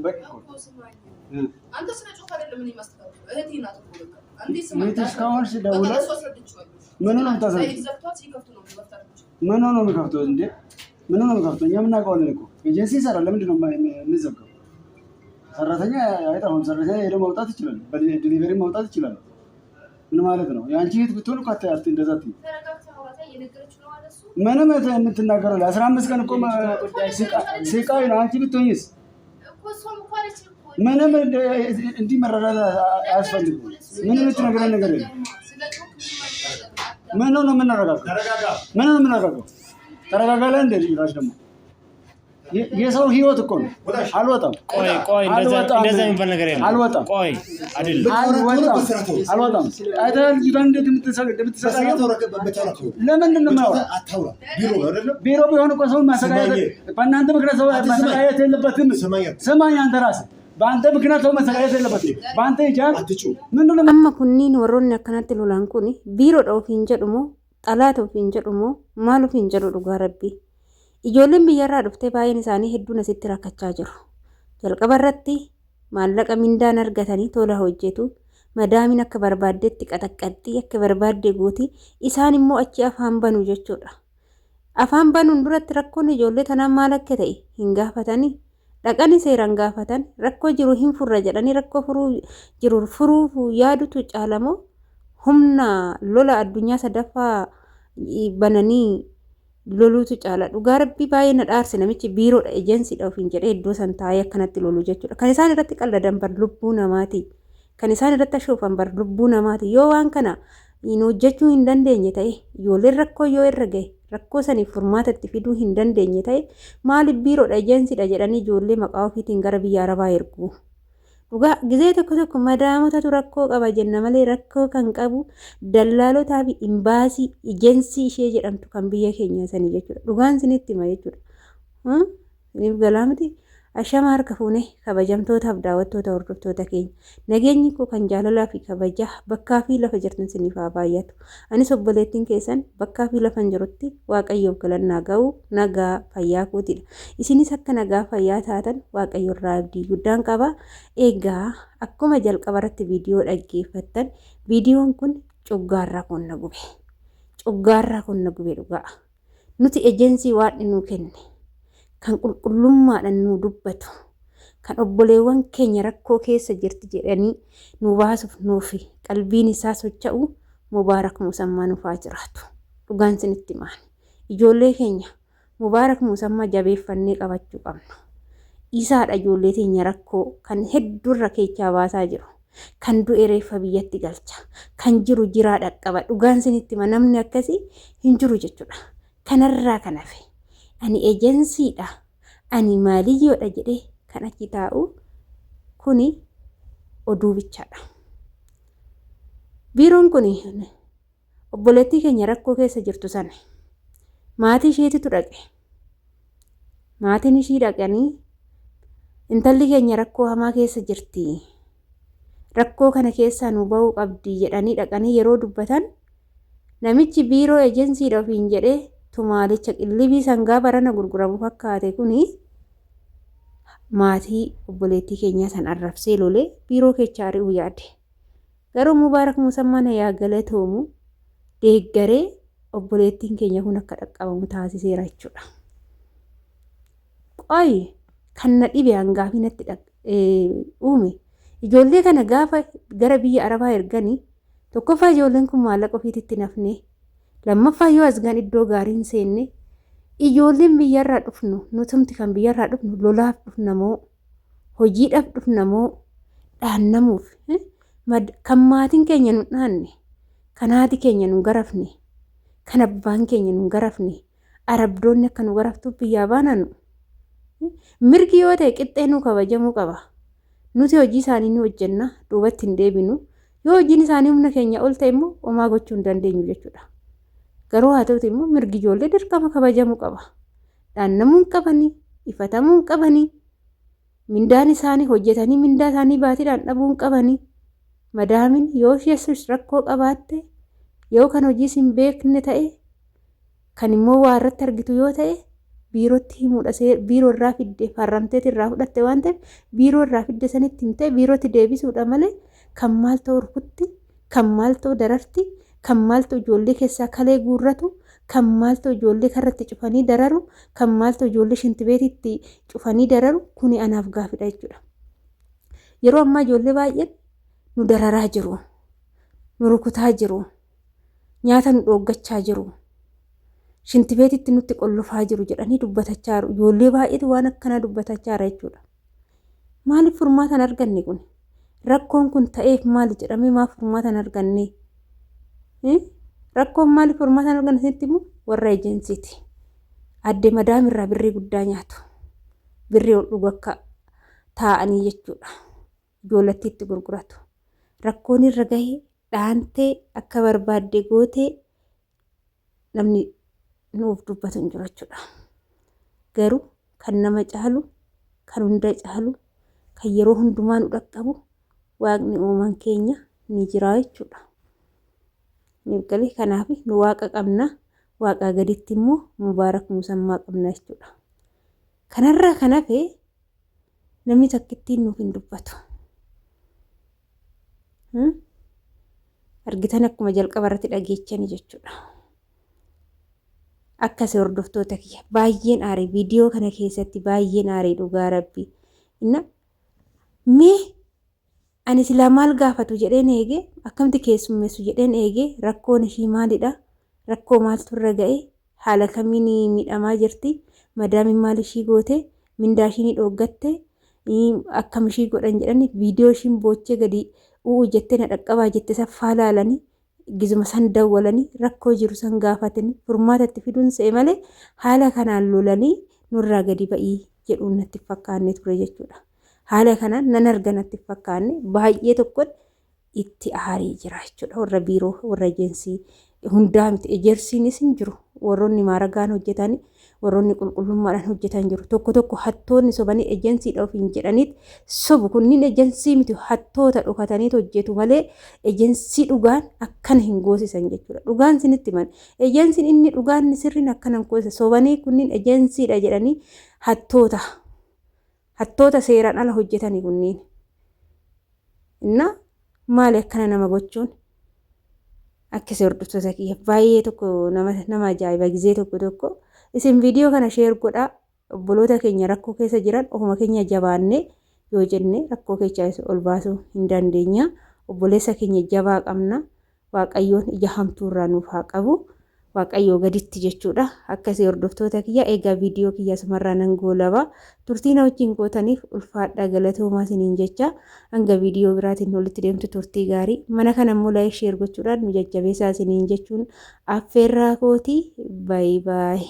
በቂ እኮ እኮ ስማኝ፣ አንተ ስለ ጮህ አይደለም እኔ ማስተካከል እህቴ ናት እኮ በቃ አንዴ ስማኝ። እህትሽ ከሆንሽ በቃ ደውለሽ ለእሱ አስረድቼዋለሁ። ምኑ ነው የምታስረጂው? ሰይድ ዘግቷት ሲከፍቱ ነው መፍታት የምችለው። ምን ነው የሚከፍተው እንዴ? ምን ነው የሚከፍተው? እኛ የምናውቀዋለን እኮ ኤጀንሲ ይሰራል። ለምንድን ነው የሚዘጋው? ሰራተኛ አይጠፋም። ሰራተኛ ሄዶ ማውጣት ይችላል። በ delivery ማውጣት ይችላል። ምን ማለት ነው? የአንቺ እህት ብትሆን እኮ እንደዛ አትይም። ተረጋግተህ አውራታ እየነገረችው ነው አለ እሱ። ምንም የምትናገረው 15 ቀን እኮ ስቃይ ነው። አንቺ ብትሆኝስ እኮ እሷም እኮ አለች እኮ ምንም እንዲህ መረዳት አያስፈልግም። ምንም የምትነግረን ነገር የለም። ስለ ጮህ ምንም አይፈጠርም። ምን ነው የምናረጋጋው? ምን ነው የምናረጋጋው? ተረጋጋ ላይ እንደ ራሽ ደግሞ የሰው ህይወት እኮ ነው። አልወጣም፣ ቆይ ቆይ፣ እንደዛ አልወጣም። እንደዛ የሚባል ነገር የለም። አልወጣም። ቆይ አይደለም። አልወጣም፣ አልወጣም። አይተሃል ልጅቷን እንዴት እንደምትሰቃየው? ለምንድን ነው የማያወራው? ቢሮ ቢሆን እኮ ሰውን ማሰቃየት በእናንተ ምክንያት ሰው ማሰቃየት የለበትም። ስማኝ አንተ ራስህ በአንተ ምክንያት ሰው መሰቃየት የለበትም። በአንተ ሂጃብ ምንድን ነው Amma kunniin warroonni akkanatti lolan kun biiroodha ofiin jedhu moo xalaata ofiin jedhu moo maal ofiin jedhu dhugaa rabbii. Ijoolleen biyyarraa dhuftee baay'een isaanii hedduun asitti rakkachaa jiru. Jalqaba irratti maallaqa mindaan argatanii tola hojjetu. Madaamiin akka barbaaddetti qaxaqqaxxii akka barbaadde gooti. Isaan immoo achi afaan banu jechuudha. Afaan banuun duratti rakkoon ijoollee tanaa maal akka ta'e hin gaafatanii. Dhaqanii seeraan gaafatan rakkoo jiru hin furra jedhanii rakkoo furuu jiru furuuf yaadutu caalamoo humna lola addunyaa sadaffaa bananii loluutu caala. Dhugaa rabbii baay'ee na dhaarse namichi biiroodha ejensiidha ofiin jedhee iddoo san taa'ee akkanatti lolu jechuudha. Kan isaan irratti qalladan bar lubbuu namaati. Kan isaan irratti ashoofan bar lubbuu namaati. Yoo waan kana hin hojjechuu hin dandeenye ta'e ijoolleen rakkoo yoo irra gahe rakkoo saniif furmaata itti fiduu hin dandeenye ta'e maaliif biiroodha ejensiidha jedhanii ijoollee maqaa ofiitiin gara biyya arabaa ergu? Dhugaa gizee tokko tokko madaamotatu rakkoo qaba jenna malee rakkoo kan qabu dallaalotaa fi imbaasii ejensii ishee jedhamtu kan biyya keenya sanii jechuudha. Dhugaan isinitti hima jechuudha. Isiniif galaa miti? Ashama harka fuune kabajamtootaaf daawwattoota hordoftoota keenya. Nageenyi koo kan jaalalaa fi kabajaa bakkaa fi lafa jirtan isiniif haa baay'atu. Anis obboleettiin keessan bakkaa fi lafa hin jirutti Waaqayyoof galannaa ga'u nagaa fayyaa kootidha. Isinis akka nagaa fayyaa taatan Waaqayyo irraa abdii guddaan qaba. Egaa akkuma jalqaba irratti viidiyoo dhaggeeffattan viidiyoon kun cuggaarraa kun na gube. Cuggaarraa kun na gube dhugaa. Nuti ejensii waan nuu kenne kan qulqullummaadhaan nu dubbatu kan obboleewwan keenya rakkoo keessa jirti jedhanii nu baasuuf nuufi qalbiin isaa socho'u Mubaarak Musammaa nuuf haa jiraatu. Dhugaan isinitti himaan. Ijoollee keenya Mubaarak Musammaa jabeeffannee qabachuu qabna. Isaadha ijoollee teenya rakkoo kan hedduurra keechaa baasaa jiru. Kan du'e reeffa biyyatti galcha. Kan jiru jiraa dhaqqaba. Dhugaan isinitti hima namni akkasii hin jiru jechuudha. Kanarraa kan hafe ani ejensiidha ani maaliyyoodha jedhee kan achi taa'u kuni oduu bichaadha. Biiroon kun obboleettii keenya rakkoo keessa jirtu sana maatii isheetitu dhaqe. Maatiin ishii dhaqanii intalli keenya rakkoo hamaa keessa jirti. Rakkoo kana keessaa nu ba'uu qabdi jedhanii dhaqanii yeroo dubbatan namichi biiroo ejensiidha ofiin jedhee tumaalicha qillibii sangaa barana gurguramu fakkaate kuni maatii obboleettii keenyaa san arrabsee lolee biiroo keessa ari'uu yaade. Garuu Mubaarak Musammaan yaa galatoomu deeggaree obboleettiin keenya kun akka dhaqqabamu taasiseera jechuudha. Qoy kan na dhibe hangaafii natti uume ijoollee kana gaafa gara biyya arabaa erganii tokkoffaa ijoolleen kun maallaqa ofiititti nafne lammaffaa yoo as gaan iddoo gaarii hin seenne ijoolleen biyyarraa dhufnu nutumti kan biyyarraa dhufnu lolaaf dhufna moo hojiidhaaf dhufna moo dhaannamuuf kan maatiin keenya nu dhaanne kan haati keenya nu garafne kan abbaan keenya nu garafne arabdoonni akka nu garaftuuf biyyaa baananu mirgi yoo ta'e qixxee nu kabajamuu qaba. Nuti hojii isaanii ni hojjenna duubatti hin deebinu yoo hojiin isaanii humna keenya ol ta'e immoo homaa gochuu hin dandeenyu jechuudha. Garuu haa ta'uti immoo mirgi ijoollee dirqama kabajamuu qaba. Dhaannamuu hin qabanii, ifatamuu hin qabanii, mindaan isaanii hojjetanii mindaa isaanii baatiidhaan dhabuu hin qabanii. Madaamin yoo ishee rakkoo qabaatte yoo kan hojiis hin beekne ta'e kan immoo waa irratti argitu yoo ta'e Biirootti himuudha. Biiroo irraa fidde farramteet irraa fudhatte waan ta'eef biiroo irraa fidde sanitti himtee biirootti deebisuudha malee kan maal ta'u rukutti, kan maal ta'u dararti, kan maal ta'u ijoollee keessaa kalee guurratu, kan maal ta'u ijoollee karratti cufanii dararu, kan maal ta'u ijoollee shintibeetitti cufanii dararu kuni anaaf gaafidha jechuudha. Yeroo ammaa ijoollee baay'een nu dararaa jiru, nu rukutaa jiru, nyaata nu dhooggachaa jiru, shintibeetitti nutti qollofaa jiru jedhanii dubbatachaa jiru. Ijoollee baay'eetu waan akkanaa dubbatachaa jira jechuudha. Maaliif furmaata hin arganne kun? Rakkoon kun ta'eef maali jedhamee maaf furmaata hin arganne? Rakkoon maaliif furmaata hin arganne isinitti himu warra ejensiiti. Adde madaamirraa birrii guddaa nyaatu. Birrii ol dhugu akka taa'anii jechuudha. Ijoollattiitti gurguratu. Rakkoon irra gahe dhaantee akka barbaadde gootee namni nuuf dubbatu hin jiru jechuudha. Garuu kan nama caalu, kan hunda caalu, kan yeroo hundumaa nu dhaqqabu waaqni uumaan keenya ni jira jechuudha. Galee kanaaf nu waaqa qabna. Waaqaa gaditti immoo Mubaarak Musammaa qabna jechuudha. Kanarraa kan hafe namni takkittiin nuuf hin dubbatu. Argitan akkuma jalqaba irratti dhageechani jechuudha. Akkasi hordoftoota kiyya baay'een aare viidiyoo kana keessatti baay'een aare dhugaa rabbi. Inna mee ani silaa maal gaafatu jedheen eege akkamti keessummeessu jedheen eege rakkoon ishii maalidha rakkoo maaltu irra ga'e haala kamiin miidhamaa jirti madaamiin maal ishii goote mindaa ishii ni dhooggatte akkam ishii godhan jedhani viidiyoo ishiin boochee gadi u'u jettee na dhaqqabaa jette saffaa laalanii gizuma san dawwalanii rakkoo jiru san gaafatanii furmaata itti fiduun se'e malee haala kanaan lolanii nurraa gadi ba'ii jedhuun natti fakkaanne ture jechuudha. Haala kanaan nan arga natti fakkaanne baay'ee tokkoon itti aaree jira jechuudha. Warra biiroo warra ejensii hundaa miti ejersiinis hin jiru. Warroonni maaragaan hojjetan warroonni qulqullummaadhaan hojjetan jiru. Tokko tokko hattoonni sobanii ejensiidha ofiin jedhaniit sobu. Kunniin ejensii miti hattoota dhokataniit hojjetu malee ejensii dhugaan akkana hin goosisan jechuudha. Dhugaan sinitti himan. Ejensiin inni dhugaan inni sirriin akkana hin goosisan. Sobanii kunniin ejensiidha jedhanii hattoota. Hattoota seeraan ala hojjetani kunniin. Inna maali akkana nama gochuun? Akkasi hordoftoota kiyya baay'ee tokko nama nama ajaa'iba gizee tokko tokko isin viidiyoo kana sheer godhaa obboloota keenya rakkoo keessa jiran ofuma keenya jabaannee yoo jenne rakkoo keessa ol baasuu hin dandeenya. Obboleessa keenya jabaa qabna. Waaqayyoon ija hamtuu irraa nuuf haa qabu. Waaqayyoo gaditti jechuudha. Akkasii hordoftoota kiyya egaa viidiyoo kiyya asumarraa nan goolaba. Turtii na wajjin gootaniif ulfaadhaa galatoomaa isiniin jecha hanga viidiyoo biraatiin walitti deemtu turtii gaarii. Mana kana immoo like share gochuudhaan nu jajjabeessaa isiniin jechuun affeerraa kooti. Baay baay.